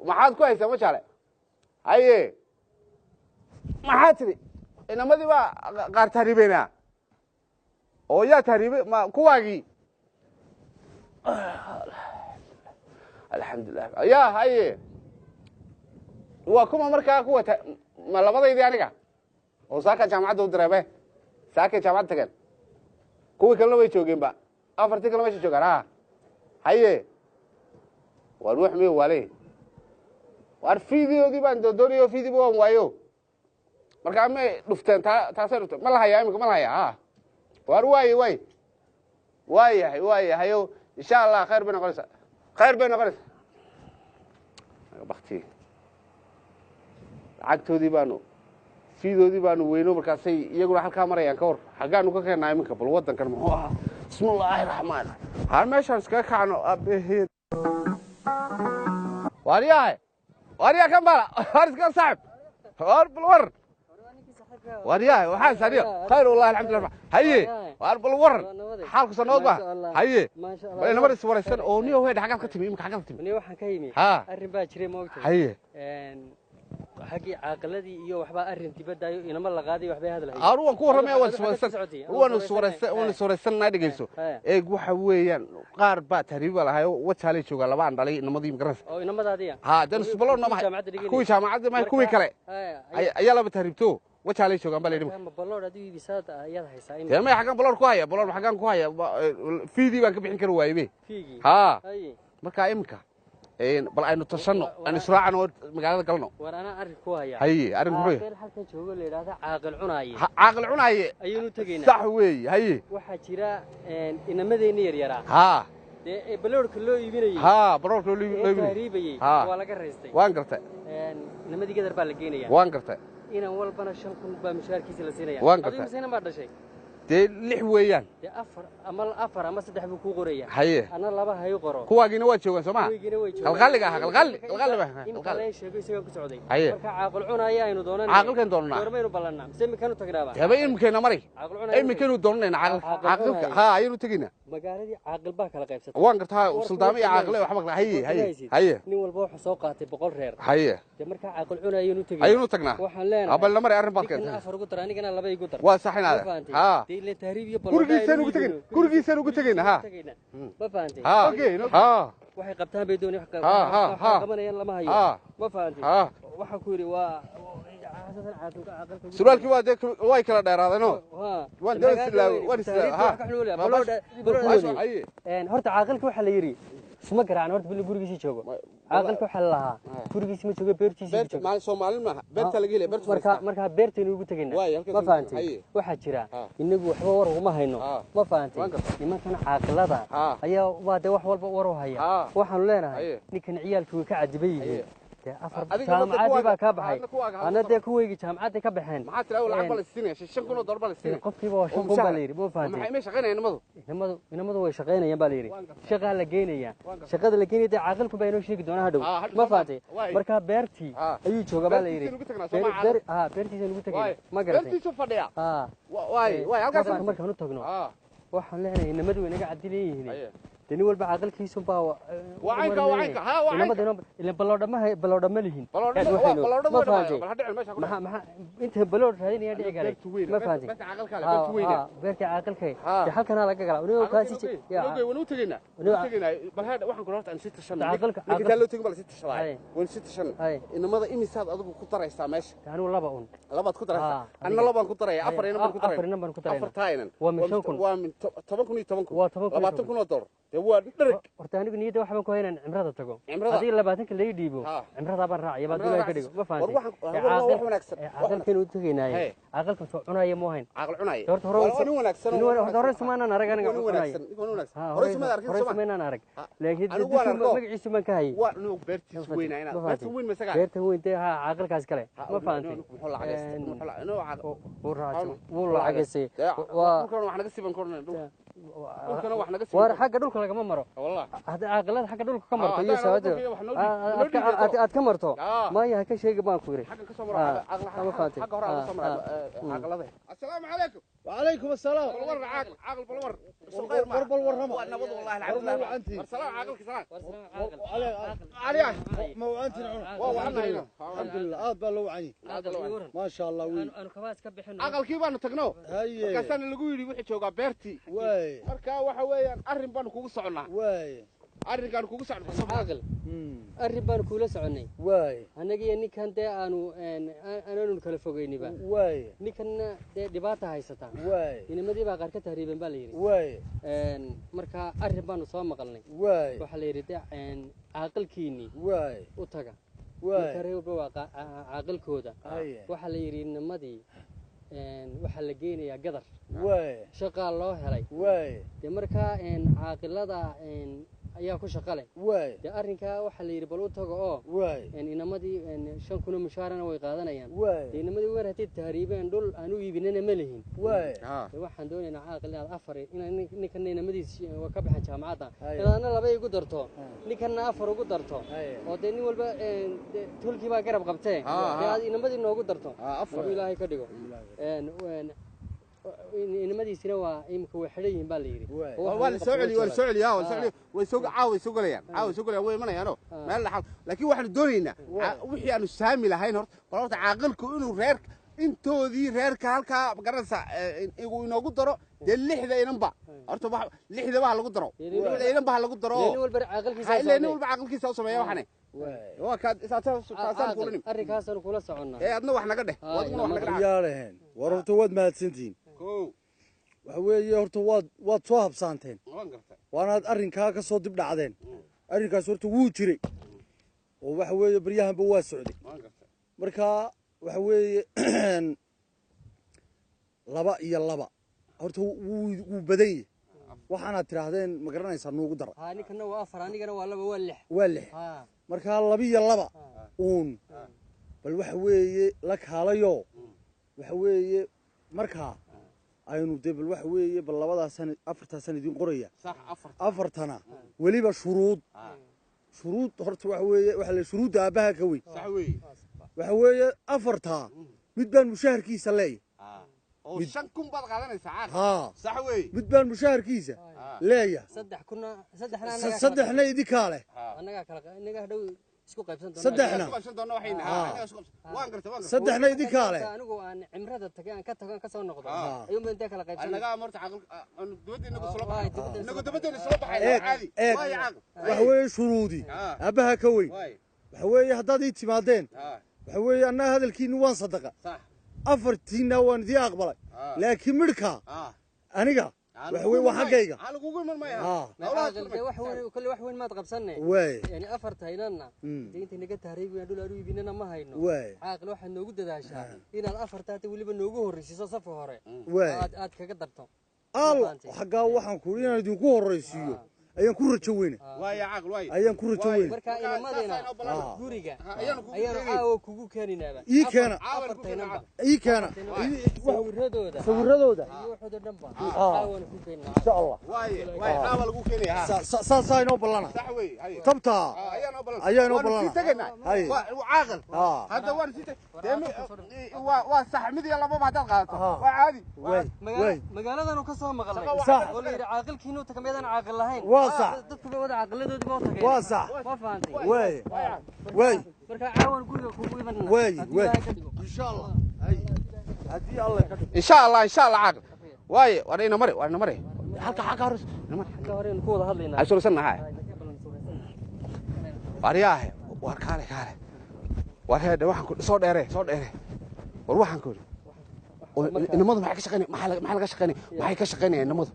Maxaad ku haysaa Wajaale? Haye, maxaa tidhi? Inamadii baa qaar tahriibeynaa oo yaa tahriibay? Ma kuwaagii? Alxamdulilah. Ya, haye, waa kuma markaa kuwa ma labadaydii aniga oo saaka jaamacadda u direebe, saakay jaamacadda tageen, kuwii kalena way joogeenba, afartii kale meesha joogaan. A haye, waar wax miyo waale, waar fiidiyoodii baan doodoonaya, fiidiba waan waayo. Markaa may dhufteen, taasay dhufteen. Ma la hayaa iminka? Ma la hayaa? Ha, waar waaye, waay, waayahay, waayahayo. Insha Allah khayr bay noqonaysaa, khayr bay noqonaysaa. Bakti lacagtoodii baanu, fiidoodii baanu weyno, markaasay iyaguna halkaa marayaan. Ka war xaggaanu ka keennaa iminka? Bal waddankan muxuu ahaa? Bismillaahi raxmaan raxiim. Haan meeshaan iskaga kacno abeheed. Waaryahay, waaryaa kan bala, waar iska saaxib, waar bal war. Waaryahay, waxaan saniyo khayr wallahi, alxamdulillah. Haye, waar bal waran, xaalku sanood ba? Haye, bal inamar is waraysan oo niyo heedh. Xaggaad ka timi iminka? Xaggaad ka timi? Ni waxaan ka yimi Ha. Arrin baa jiray, ma ogtahay? Haye. Xaggii caaqiladii iyo waxbaa arrin dibadaayo, inama la qaaday, waxbay hadlahayeen. Aru waan ku warramaya, waan Adigu xaggaad iswaraysan ka socotay? Waan iswaraysan, waan iswaraysanaa. Dhegeyso. Haye. Eeg, waxa weeyaan qaar baa tahriib baa lahayo, Wajaalay joogaa, laba aan dhalay inamadii, magaranaysa? Oo inamadaadiya? Ha, dan isbaloonna ma jaamacadda dhiganayay? Kuwii jaamacadda ma, kuwii kale ayaa laba tahriibto, Wajaalay joogaan baa la yidhi. Ma baloodh adigu ibisaad ayaad haysaa Dee imika? Maya, xaggaan baloor ku haya? Baloor xaggaan ku haya? Fiidii baan ka bixin kari waayey be. Fiigii? Ha. Haye. Markaa iminka bal aynu tashanno, aynu israacano oo magaalada galno. War anaa arrin ku haya. Haye, arrin muxuu yahay? Caaqil halkan joogo la yidhaahda Caaqil Cunaaye. Ha, Caaqil Cunaaye. Ayaynu tegaynaa. Sax weeye, haye. Waxaa jira inamadeenna yaryaraa dee ee baloodhka loo iibinayey Ha, baloorka loo ee iibinayay. Tahriibayey. Ha. Waa laga raystay. Waan gartay. Inamadii gadar baa la geenayaa. Waan gartay. Inan walbana 5,000 baa mushaarkiisa la siinaya. Waan gartay. Adigu mise inan baa dhashay? Dee lix weeyaan. Dee afar ama afar ama saddex buu kuu qoraya. Haye. Ana laba hay qoro. Kuwaagiina waa joogaan, soo maha? Kuwaygiina way joogaan. Qalqalliga ahaa, qalqalli, qalqalli ba. Imika qalqalli. laga sheego isagaa ku socday. Haye. Marka Caaqil Cunaya aynu doonanay. Caaqilkan doonanaa. Goormaynu ballannaa mise imikanu tagnaaba? Deba imikeena mari. Caaqil Cunaya. Imikaynu doonanayna caaqil. Caaqil caaqilka Cunaya. Ha, ayaynu tegaynaa. Magaaladii caaqil baa kala qaybsatay. Waan gartaa. Warka Suldaamo iyo warka caaqile waxba kala. Haye, warka haye. haysid. Haye. Nin walba wuxuu soo qaatay 100 reer. Haye. Dee markaa Caaqil Cunaya ayaynu tegaynaa. Ayaynu tagnaa. Waxaan leenahay Abal namari, arrin baad ninkana keentay. afar ugu dar, anigana laba igu dar. Waa sax inaade. Ma fahantay? Ha. Dee ileen tahriib iyo balloodha Gurigiisaan aynu ugu tegayna. iibino. Gurigiisaan ugu tegayna, ha. Tegaynaa. Ma fahantay? Ha, ha. Waxay qabtaan bay doonay, wax Ha, ha, wax ha. qabanayaan lama hayo. Ha. Ma fahantay? Ha. Waxaan ku yidhi waa xasasan caaqilka caaqilka ugu Surwaalkii waa dee way kala dheeraadeenoo. Ha. Waan dee islaaw, waan islaaw, ha. Tahriibka wax ka xun balloodha. Haye. Horta caaqilka waxaa la yidhi isma garaacin, horta bil gurigiisii joogo. Caaqilka waxaa la lahaa gurigiisi ma joogo, beertiisii Beerta joogo. maalin Soomaalin maaha, beerta laga helaya, beerta. Marka markaa beertaynu ugu tegaynaa. Waay, halkaas Ma ugu- fahantay? Haye. Waxaa jira Ha. inagu waxba war uguma hayno. Ha. Ma fahantay? Waan gartay. Nimankan caaqilada Ha. ayaa waa dee wax walba war u haya. Ha. Waxaanu leenahay Haye. ninkan ciyaalkii way ka cadiban yihiin. Haye. Dee afar Adiga ma jaamacaddii kuwaaga- baa kaa baxay. adna kuwaaga Ana dee kuwaygii jaamacaddii ka baxeen. Maxaa tiraa? Lacag baa la siinaya, $5,000 baa la Dee siinaya. qofkiiba waa 5,000 baa la yidhi, ma fahantay? Maxay may shaqaynayaan nimadu? Inamadu way shaqaynayaan baa la yidhi. Waan gartay. Shaqaa la geynayaa. Waan gartay. Shaqada la geynaya dee caaqilku baa inoo sheegi doonaa hadhow. Ah, hadhow Ma soo fahantay? Waay. Marka beertii Ah. ayuu joogaa baa la yidhi. Beertiisaan ugu tagnaa, soo ma Ah, beertiisaan ugu Waay. tegaynaa, ma garatay? Beertiisu fadhiya. Ah. Waay, waay, halkaas. Markaan u tagno Ah. waxaan leenahay inamadu way naga cadilan yihiin. Haye. Dee nin walba caaqilkiisun baa Waa caynka, waa caynka, ha, waa caynka. Ilan baloodha ma baloodha ma lihin. Baloodha Aad waa waxaynu- baloodha ma way dhamaayeen. fahantay? Bal ha dhicin meesha ku Maxaa inta baloodh raadinaya dhici karay, Beertu weyn. ma fahantay? Beerta caaqilka leh, Ha, beertu weyne. ha, beertii caaqilkay. Ha. Dee halkanaa laga galaa unigoo kaasi Waynu u tegaynaa. Waynu- Waynu tegaynaa. Bal hadha waxaan kula horta aan sii tashanno. Caaqilka- Ninka intaan loo tegin baa la sii tashadaa. Haye. Waynu sii tashanno. Haye. Inamada imisaad adigu ku daraysaa meesha? Dee anigu laba un. Labaad ku daraysaa. Ha, Anna adiga. labaan ku daraya. Afar inan baan ku daraya. Afar inan baan ku daraynaa. Afartaa inan. Waa min 5,000. Waa min 10,000 iyo 10,000. Waa 10,000 iyo $20,000. Dee waa dhereg. Horta anigu niyadda waxbaan ku haynaan cimrada tago. Cimrada? Haddii 20-ka lai dhiibo Ha. cimradaa baan raacaya baa Cimrada duulaa ka raacaysa. dhigo, ma fahantay? War waxaan- war waa wax wanaagsan. Ee Wax caaqilkaynu u tegaynaaye Haye. caaqilka soo cunaya mu hayn. Caaqil Cunaya. Horta hore Waa nin wanaagsan oo- horta hore sumaanaan arag aniga Nin cunaya. wanaagsan, nin wanaagsan. Ha, Hore sumaad arkin, hore soo ma? sumaanaan arag. Ha. Laakiin Anigu waan dushu arko. magaciisu baan ka hayay. Waa inuu beertiis weynaa inaad. Ma fahantay? Beerta weyn ma isagaa? Beerta weyn dee ha, caaqilkaas kale, ma fahantay? Muxuu lacagaystay? Muxuu inuu Wuu raacay, wuu lacagaystay. Dee, waa dhulkana wax naga siban kornay, dhulka. Dhulkana wax naga siban. Waar xagga dhulka lagama maro. Wallah. Hadda caaqilada xagga dhulka ka marto Ah, iyo haddaan sawaado dhulka iyo wax noo dhiib- noo dhiibi. Aad ka marto. Ah. Maya, ha ka sheegi baan ku yidhi. Xagga ka soo maro, Ah, caaqil- ma fahantay? xagga hore aan ka soo maro, Ah, ah. caaqilada. Assalaamu calaykum. وعليكم السلام. Bal war caaqil, caaqil, bal war. War bal warrama. Waa nabad wallahi. War ma Alxamdulilah. wacantiin? War salaam caaqilka, salaam. عليك. Cali. Ma wacantiin cuna? Waa wacanayna. Alxamdulilah, aad baa loo wacanyay. Maa sha allah wiil. Aanu kabaas ka bixino. Aqalkii baanu tagno. Haye. Markaasaana lagu yidhi wuxuu joogaa beertii. Waay. Marka waxa weeyaan arrin baanu kugu soconnaa. Waay. Arrinkaanu kugu soconnaa. Caaqil, arrin baanu kuula soconnay. Waay. Annagiyo ninkan dee aanu aanaanu kala fogeyniba. Waay. Ninkanna dee dhibaata haysata. Waay. Inamadii baa qaar ka tahriibeen baa la yidhi. Waay. Marka arrin baanu soo maqalnay. Waay. Waxaa la yidhi dee caaqilkiinnii waay u taga ninka. Waay. Reer walba waa caaqilkooda. Haye. Waxaa la yidhi inamadii waxaa la geynayaa gadar. Waay. Shaqaa loo helay. Waay. Dee markaa caaqilada ayaa ku shaqa leh. Waay. Dee arrinkaa waxaa la yidhi bal u tago oo waay inamadii 5,000 oo mushaarana way qaadanayaan. Waay. Dee inamadii weer hadday tahriibeen dhul aan u iibinana ma lihin. Waay. Dee waxaan doonaynaa caaqil inaad afar inaad ninkana inamadiis waa ka baxeen jaamacadda. Haye. Inaadna laba igu darto, ninkanna afar ugu darto. Haye. Oo dee nin walba dee tolkii baa garab qabtee. Ha, ha. Dee aad inamadii noogu darto. Afar. Hadduu ilaahay ka dhigo inamadiisina waa imika way xidhan yihiin baa la yidhi. Waay. Oo waa la soo celiyo, waa la soo celiyaa, waa la soo Ah. celiyo. Way soo caawa, way soo galayaan, caawa way soo galayaan, way imanayaanoo meel dhaxal. Laakiin waxaanu doonaynaa wixii aanu saami lahayn horta bal horta caaqilku inuu reer intoodii reerka halkaa garanaysa uu inoogu daro dee lixda inanba horta lixdaba ha lagu daro. Lixda inanba ha lagu daro. Dee nin walba caaqilkiisa Ha, ha ilaa nin soo walba caaqilkiisa u sameeya waxane. Waay. Waa kaa taasaan kuula nim. Arrinkaasaanu kula soconnaa. Ee adna wax naga dheh. Adiguna wax naga dheh. Yaaraheen, war horta waad mahadsantihiin. Kow. Waxa weeye horta waad soo habsaanteen. Waan gartay. Waanaad arrinkaa ka soo dib dhacdeen. Arrinkaas horta wuu jiray oo waxa weeye baryahanba waa socday. Waan gartay. Marka waxa weeye laba iyo laba horta wuu badan yahay. Waxaanaad tidhaahdeen ma garanaysaa nuugu dara. Ha, ninkana waa afar, anigana waa laba, waa lix. Waa lix. Ha. Markaa laba iyo laba uun bal waxa weeye la kaalayo waxa weeye markaa aynu dee bal waxa weeye bal labadaasan afartaasaan idin qoraya. Sax, afar. Afartana weliba shuruud shuruud horta waxa weeye waxa la shuruudda aabbaha ka weyn. Sax weeye. Waxa weeye afartaa mid baan mushaharkiisa leeyahay. Oo 5,000 baad qaadanaysaa caaqil. Haa. Sax weeye. Mid baan mushaharkiisa leeyahay. 3,000-na saddexna annagaa kala Saddexna idinkaa leh. Annagaa kala innagaa hadhow isku qaybsan doona. Saddexna. Isku qabsan doona waxayna. Annaga isku qabsan. Waan gartay, waan gartay. Saddexna idinkaa leh. Anigu aan cimrada tagay, aan ka tago, aan ka soo noqdo Ah. ayuunba intee kala qaybsan. Annaga marta caaqil aanu dibadda inagu soo Waay, baxay. dibadda Inagu dibadda soo baxay. Eeg, caadi. eeg. Waay caaqil. Waxa weeye shuruudi aabbaha ka weyn. Waay. Waxa weeye haddaad ii timaadeen waxa weeye annaga hadalkiinni waan sadaqa. Sax. Afartiinna waan idiin aqbalay. Laakiin midhka aniga waxa weeye waa xaggayga. Ha lagugu iman maya. Caaqil, dee wax weyn kolle wax weyn maad qabsanne. Waay. Yani afartaynana dee intay naga tahriibiyaan dhul aan u iibinana ma hayno. Waay. Caaqil, waxaad noogu dadaashaa inaad afarta hata weliba noogu horreysiiso safka hore. Waay. Aad kaga darto. Al xaggaa waxaan ku inaan idinku horraysiiyo ayaan ku rajo weyna. Waay caaqil, waay. Ayaan ku rajo weyna. Marka inamadina guriga Ayaanu kugu ayaanu keenay. caawa kugu keeninaaba. Ii keena. Afartaynanba. Ii keena. Sawiradooda. Sawiradooda. Iyo waxooda dhanba caawana ku keeninaa. Insha allah. Waay, waay, caawa lagu keenaya. Saasaa inoo ballana. Sax weeye, haye. Tabtaa. Ayaa noo ballan. Ayaa inoo Waanu ballana. sii tegaynaa. Haye. Waa caaqil. Ah. Hadda waanu sii dee waa sax, mid iyo lababa haddaad qaadato. Ah. Waa caadi. Waay, waay. Magaaladanu ka soo maqalnay Sax. oo la yidhi caaqilkiinu taga meedaan caaqil lahayn. Waa sax. Dadkuba wada caaqiladoodiba u tageen. Waa sax. Ma fahantay? Waay, waay. Marka caawan guriga kugu imanana. Waay, haddii waay. Ilaahay ka dhigo. Insha allah. Hay, haddii alla ka dhigo. Insha allah, insha allah caaqil. Waaye, waa ina mari, waa ina mari. Halka xagga hore ina mari. Xagga horeynu ku wada hadlaynaa. Ay suurasannahay. Waryaahe, war kaale, kaale. War heedhe, waxaan ku soo dheere, soo dheere. War waxaan ku yidhi inamadu maxay ka shaqeynayaan? Maxaa laga shaqeynaya? Maxay ka shaqeynayaan inamadu?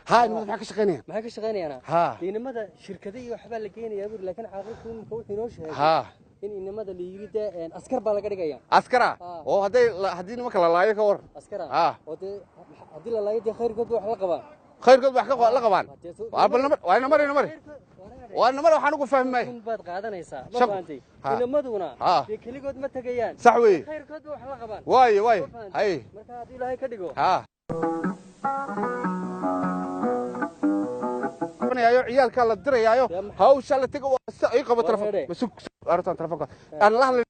Haa, inamadu maxay ka shaqeynayaan? Maxay ka shaqeynayaana? Haa. Inamada shirkada iyo waxbaa la geenayaa buri, laakiin caaqilku imika wuxuu inoo sheegay haa in inamada la yiri dee askar baa laga dhigaya. Askara? Ah. Oo hadday haddii nimanka la laayo ka war? Askara. Ah. Oo dee haddii la laayo dee khayrkood ba wax la qabaa. Khayrkood wax la qabaan. Dee soo- Waa bal namar, waa inamar, inamar, waa inamar, waxaan ugu fahmay. Kun baad qaadanaysaa, ma Shan- fahantay? Ha. Inamaduna Ha. dee keligood ma tegayaan. Sax weeye. Khayrkood ba wax la qabaan. Waaye, waaye. Ma fahantay? Hay. Marka haddii ilaahay ka dhigo haa ayo ciyaalkaa la dirayaayo hawsha la tega waa si ay qabo War telefon hedhe. ma sug sug arrintan telefonka aan la hadlay.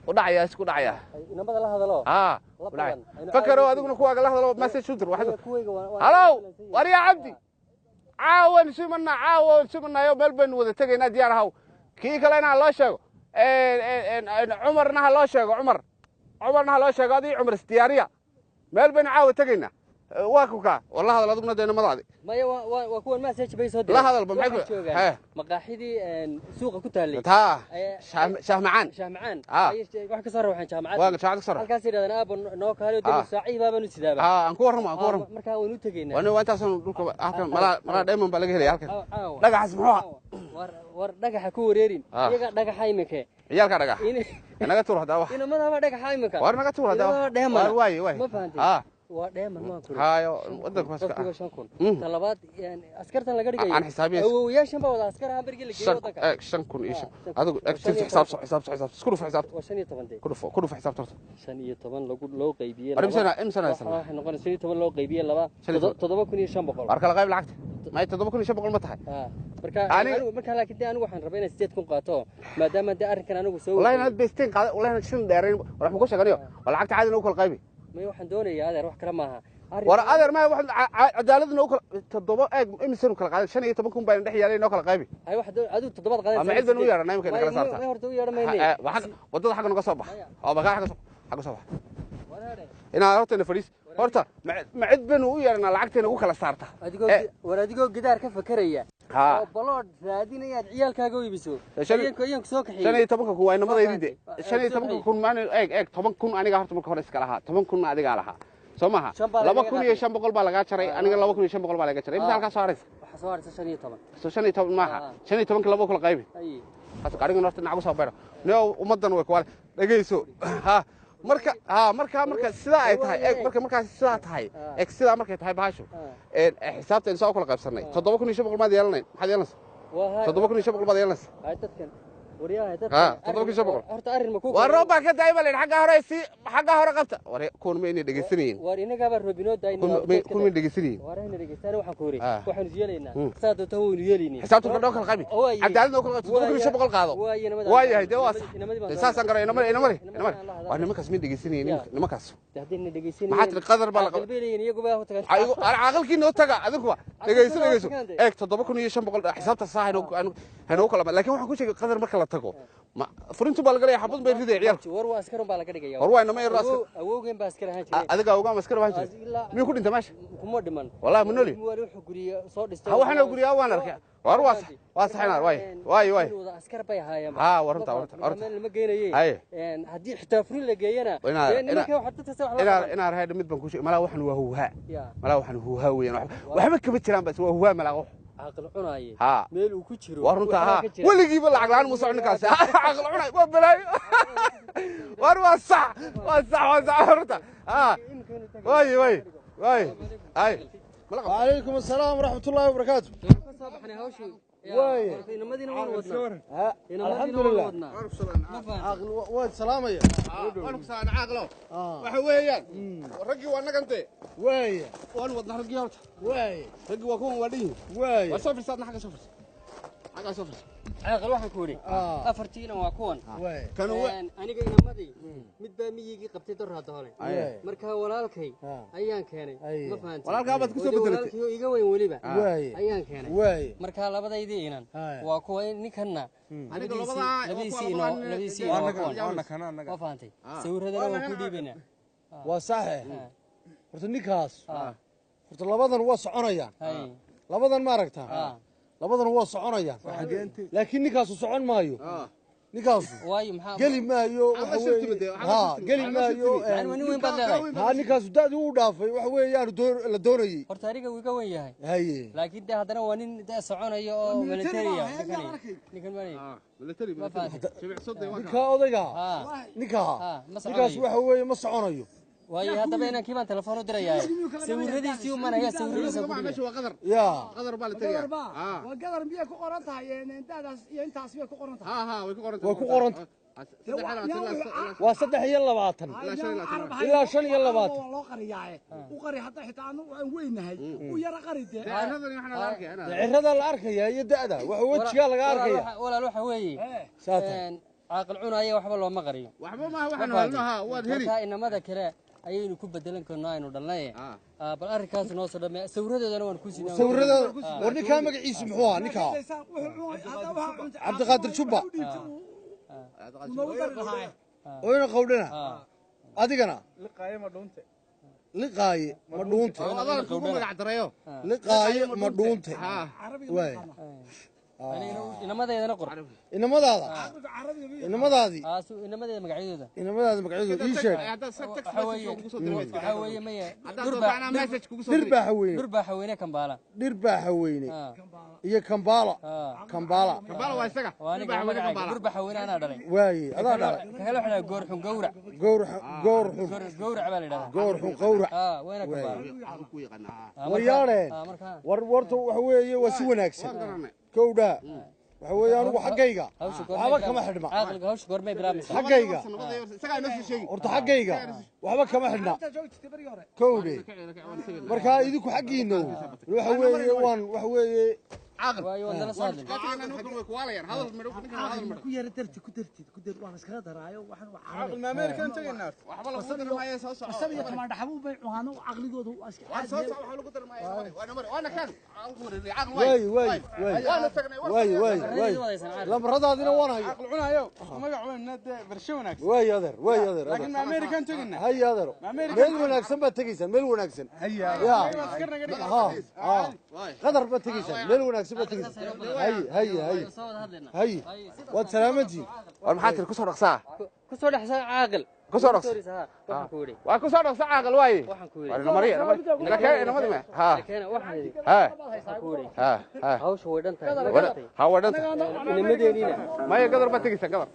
U dhacaya, isku dhacaya. Inamada la hadalo. Haa. La U dhacaya. badan. Aynu Fakaro caawa adiguna kuwaaga la hadalo, message u dir waxaad. Kuwayga waa Halow, waryaa Cabdi, caawan isu imanaa, caawa isu imanaayo, meel baynu wada tegaynaa, diyaar ahaw. Kii kalena ha loo sheego, Cumarna ha loo sheego, Cumar, Cumarna ha loo sheego. Adii Cumar isdiyaariya, meel baynu caawa tegaynaa. Waa kukaa war la hadal adiguna dee nimadaadi. Maya, waa kuwan message bay soo La direen. hadalba, maxay Waxay joogaan Hee. maqaaxidii suuqa ku taallay. Taa shaah macaan. Shaah macaan. Ah. Ayay wax ka soo rawaxeen jaamacadda. Waa jaamacad ka soo rawaxeen. Halkaas yidhahdeen aabbo noo kaaliyo Ah. dee saacihii baabaanu sidaaba. Haa, aan ku warramo, aan ku warramo. Markaa waynu u tegaynaa. Waa intaasan dhulka halkan malaa dheeman baa laga helaya halkan. Caawa, caawa. Dhagaxaas muxuu ahaa? War war, dhagaxa ku wareerin. Ah. Iyaga dhagaxa iminka. Ciyaalkaa dhagax inaga tuur haddaa wax. Inamadaba dhagaxa iminka. War naga tuur haddaa Inamadaba wax. dheeman. War waaye waaye. Ma fahantay? Haa. Waa dheeman maan kuri. Hayo wadanka waa iska Qofkiiba 5,000. Mm. Ta labaad, askartan laga dhigayo. Aan xisaabiyeys. Awowayaashan baa wada askar ahaan berigii la geeyey 5 wadanka. Eeg, 5,000 iyo 5 Ah, 5,000. adigu eeg 15. Xisaabso, xisaabso, xisaabso, isku dhufo xisaabto. Waa 15 dee. Ku dhufo, ku dhufo xisaabta horta. 15 lagu loo qaybiyey War laba. imsana haysanaa? Waxay noqonaysaa 15 loo qaybiyey laba. 15. 7,500. War kala qayb lacagta, may 7,500 ma tahay? Ah, marka Aniga- anigu marka laakiin dee anigu waxaan rabaa inaan 8,000 qaato maadaama dee arrinkan anigu soo Wallahi waday. inaad beesteen qaada, wallahi inaad shilin dheerayn. War waxaan ku sheeganayo war lacagta caadi noogu kala qaybi. May, waxaan doonayaa adeer, wax kale maaha. War adeer ma wax cadaalad noogu kala toddoba eeg imisanu kala qaadan, 15,000 baan dhex yaalay, noo kala qaybi. Hay, wax adigu toddobaad qaadanaysaa. Ama cid baan u yeedhanaa imika kala saartaa. May, horta u yeedhan mayne. Waa xagga wadada, xagga noga soo bax oo bakaa xagga soo, xagga soo bax. Wareere. Inaad horta ina fadhiis horta, ma cid baynu u yeedhanaa lacagta nagu kala saarta? Adigoo war adigoo gidaar ka fakeraya haa oo balood raadinayaad ciyaalkaaga u iibiso. Ayaan soo kaxeeyey. 15,000 waa inamadaydi de. Waa 15,000 maan eeg eeg, 10,000 aniga horta marka hore iska lahaa, 10,000 adigaa lahaa, soo maaha? Shan baa laba lagaga kun iyo qaatay. 500 baa lagaa jaray, aniga 2,500 baa laga jaray. Imisa halkaa soo haraysa? Waxaa soo haraysa 15. Soo 15 maaha? Ah. 15-ka labo kala qaybi. Ay. Kaas gaarigan horta dhinac uga soo beero nio ummaddan way kuwaale dhegeyso. Ha, marka ha marka sidaa ay tahay eeg, marka markaas sidaa tahay eeg, sidaa markay tahay bahashu xisaabta insaan u kala qaybsanay, 7,500 maad yeelanayn, maxaad yeelanaysa? Waa hay. 7,500 baad yeelanaysa. Hay, dadkan waryaha dadkan. Ah, 7,500. Horta arrin ma ku Waa roob baa ka daay baa la yidhi, xagga hore si xagga hore qabta. War kuwan ma inay dhegeysanayeen? War inagaaba roobinoo daayna. Kuwan ma dhegeysanayeen? War ayna dhegeystaan, waxaan ku yiri Ah. waxaanu yeelaynaa Mm. saa doonta waynu yeelaynaa. Xisaabta kordhoo kala qaybi, Waaye. cadaalad oo kala qaybi, 7,500 qaado. Waaye, Waa yahay dee, waa sax. inamadii baan Dee saasaan garay, inamari inamari inamadii inamari. aan la hadalnay. Waa nimankaas ma dhegeysanayeen? Ya. Nimankaas Haddii na dhegeysanayeen Maxaa tiri? Qadar baa la qaba- qalbeelayin iyaguba u tagaan. Caaqilkii noo taga adinku dhegeyso, dhegeyso. Tagaan dee. Eeg, 7,500 xisaabta saa haynoo kala, laakiin waxaan ku sheegay qadar marka la tago ma furintu baa laga leeyahay, xabad bay ridaya ciyaalka. War waa askar un baa laga dhigaya. War waa inama yar askar. Awowgeen baa askar ahaan jiray. Adiga awgaa maskar baan jiray. Ilaa- Miyuu ku dhintay meesha? Kuma dhiman. Wallahi ma nooli. Wali wuxuu guriga soo dhistay. Ha, waxaan guriyaa waan arkay. War waa sax, waa sax inaar, waay waay waay. Wada askar bay ahaayeen. Haa, war runta, war runta, war runta. Meel lama geenayay. Haye. Haddii xitaa furin la geeyana dee nimanka waxa dadka wax la Inaar qaban. inaar haydha, mid baan ku sheegay, malaa waxan waa huuhaa. Ya. Malaa waxan huuhaa weeyaan, waxba kama jiraan, bas waa huuhaa malaa wax. Caaqil cunaaye. Haa. Meel uu ku jiro. Waa runta. Waxbaa Haa. ka jira. Weligiiba lacag la'aan muu socon ninkaasi, caqli cunay waa balaayo. War waa sax, waa sax, waa sax, waa runta. Haa, waay waay waay ay mala qabto. وعليكم السلام ورحمة الله وبركاته. Ka soo baxnay hawshii. Ya, Waaye. horta inamadiina waan wadnaa. ها Inamadiina الحمد waan لله. wadnaa. Ma fahantin. عاقل واد سلامة يا Waan ku saana caaqlo, waxa weeyaan raggii waa nagante. واي. Waan wadnaa raggii horta. واي. Raggii waa kuwan, waa dhihin. واي. Waa soo firsaadna, xagga soo firsa, xagga soo firsa. Caaqil, waxaan ku yidhi آه. afartiina waa kuwan. واي. Kanu wa Aniga inamadii mid baa miyigii qabtay doraada hore. Aye. Marka walaalkay Ah. ayaan keenay. Aye. Ma fahantin. Walaalkaa baad ku soo Oo dee bedelatay. walaalkii oo iga weyn weliba واي. ayaan keenay. واي. Marka labadaydii inan Aye. waa kuwa ninkanna Aniga labadaa- labadiisii waa inoo kuwa labadiisii labadaa- inoo waa kuwan. Waa Ma fahantay? Sawiradana waan ku dhiibaynaa. وصحيح. Horta ninkaas Ah. horta labadan waa soconayaan. Hay. Labadan ma aragtaa? Ah. Labadan waa soconayaan, laakiin ninkaasu socon maayo, ninkaasu Waayo, maxaa geli maayo waxa Waxaa la shirtimi weeye dee, waxaa la ha shirtimi. geli Waxaa la maayo. shirtimi. Macallin, waa nin weyn baad leedahay. Ha, ninkaasu da'dii u dhaafay waxa weeyaan la doonayey. Horta aniga wuu iga weyn yahay. Haye. Laakiin dee haddana waa nin dee soconaya oo military ah ninkani, ninkan maanay. Military. Ma fahantin. Ninkaa odayga Ah. ninkaa Ah, ma soconayo. ninkaas waxa weeye ma soconayo. Waayo, haddaba inankii baan telefoon u dirayaa, sawiradiisii umanaya, sawiradiisa ku dhigaya. Meesha waa qadar. Ya. Qadar baa la tegayaa. Waa gadar, miyay ku qoran tahay da'daas iyo intaas miyay ku qoran tahay? Ha ha, way ku qoran tahay. Way ku qoran tahay. Waa 23 ilaa 25. Waa loo qariyaaye, u qari hadda xitaa anu aan weynahay u yara qari dee. Cirada la arkaya iyo da'da waxa wejigaa laga arkaya. Walaal, waxa weeye Saa tahay. Caaqil cunaya waxba looma qariyo. Waxba maaha, waxaanu helno ha waad heli. Marka inamada kale ayaynu ku bedelan karnaa aynu dhalnay. Bal arrinkaas noo soo dhamee, sawiradoodana waan ku siinaa. Sawirada war ninkaa magaciisu muxuu ahaa ninkaa? Cabdiqaadir Jubba oyna qawdhana adigana Liqaaye ma dhuunte. Liqaaye ma dhuunte. Oo adaa kugu magac darayo. Liqaaye ma dhuunte. Waay. Inamadeedana qor. Inamadaada, inamadaadii. Inamadeeda magacyadooda. Inamadaada magacyadooda ii sheeg. Haddaad text Waxa message weeye kugu soo diro waa iska waxaa weeye maya haddaad dhur doonto anaa message kugu soo Dhir diri. baa haweyne. Dhur baa haweyne Kambaala. Dhir baa haweyne iyo Kambaala. Kambaala. Kambaala waa isaga. Waa aniga Dhir baa haweyne magacayga. Kambaala. Dhur baa haweyne anaa dhalay. Waaye adaa dhalay. Ka kale waxaa la goor xun gowrac. Gowrax, goor xun. Gowrac baa la yidhahdaa. Goor xun qawrac. Wayna Kambaala. Adigu ku yaqaanaa. Waryaadheen. Marka war warta waxa weeye waa si wanaagsan kowdhaa waxa weeye anigu xaggayga hawsha waxba kama xidhma. Caaqilka hawsha goormay bilaabmaysaa? Xaggayga. Isagaa inoo sii sheegi. Horta xaggayga waxba kama xidhna kowdhe. Markaa idinku xaggiina waxa weeye waan waxa weeye Caaqil. Waayo waan nala soo hadlin. Ninkan way kuwaalayaan hadal midho, ninkan waa hadal midho. Ku yara darti, ku dartid, ku dar, waan iskaga daraayo waxaan waa Caaqil, ma American tagaynaa? Waxba lagu dari maayo, soo soco. Basal iyo tamaandho xabuub bay cunaano, caqligoodu waa iska Waa soo soco, waxa lagu dari maayo. Waa namari, waana kan caaqil. Waaye waaye waaye. Waana tagnay. Waaye waaye waaye. Lambaradaadina waan haya. Caaqil cunayo isku magac weynna dee barsho wanaagsan. Waaye adeer, waaye adeer. Laakiin ma American tagaynaa? Haya adeero, meel wanaagsan baad tegaysaan, meel wanaagsan. Haya. Ya. Askar naga dhig. Ha ha, qadar baad tegaysaan, meel wanaagsan baad tegaysaan. Haye haye haye. Soo wada hadlaynaa. Haye, waad salaamantihiin. War maxaa tiri? Kusoo dhaqsaa. Ku soo dhexsan caaqil. Ku soo dhaqso. Waxaan ku yidhi. Waa kusoo dhaqsa caaqil waaye. Waxaan ku yidhi. Waa inamari, inamari ina inamadi ma ha. Keena waxaan yidhi. Ha. Waxaan ku yidhi. Ha ha. Hawsha way dhan tahay. Ha, waa dhanta. Inamadeeniina. Maya, gadar baad tegeysaa, gadar,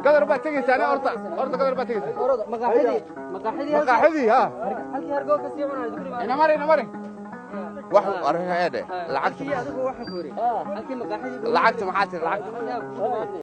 gadar baad tegeysaa. Ani horta, horta gadar baad tegeysaa. Maqaaxidii, maqaaxidii. Maqaaxidii ha. Halkii hargoo ka sii cunaa guriga. Inamari, inamari wax arrin eedhe lacagta. Halkii adigu waxaan ku yidhi. Halkii maqaaxidii. Lacagta maxaa tiri lacagta?